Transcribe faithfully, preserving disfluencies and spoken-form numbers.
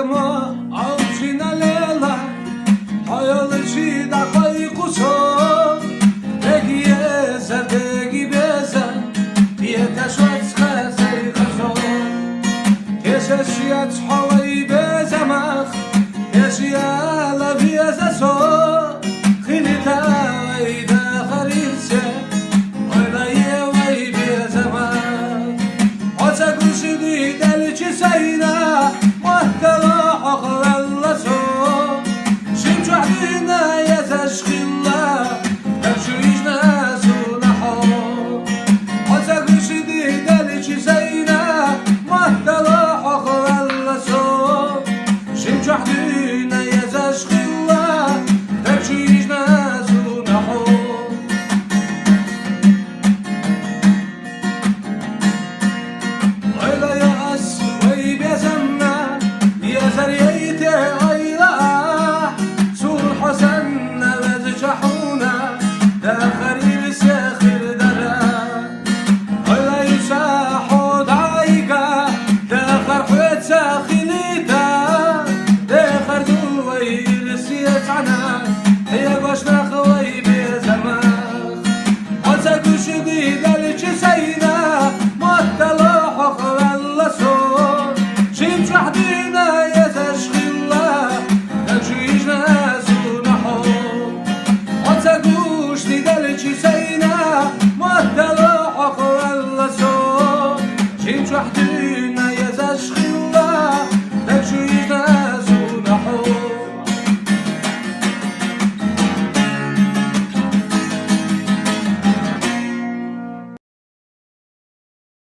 Ма алчина лела, хьоялчи дакъай кусо, деги еза, деги беза, ета швац хазай хазо. Кесес яц хьолай безамах, кес яла везасо, хилита вай дахарирсе, ойла е вай безамах. Оца гушиди даличи сайна, махтала хохвалласо. Шимчухдина язаш хилла, дачуижна суна хо. Оца гушиди даличи сайна, махтала хохвалласо. Шимчухдина язаш хилла, дачуижна суна хо. Ойла яс вай безамна, язар яйте ойла, сул хосанна вез чахуна, дахарирсе хирдара. Ойла юса ходайга, дахар хвеца хилита, дахар дувай ирсе цана, я гошна хвай безамах. Оца гушиди даличи сайна, махтала хохвалласо. Шимчухдина язаш хилла, дачуижна суна хо. Оца гушиди даличи сайна, махтала хохвалласо. Шимчухдина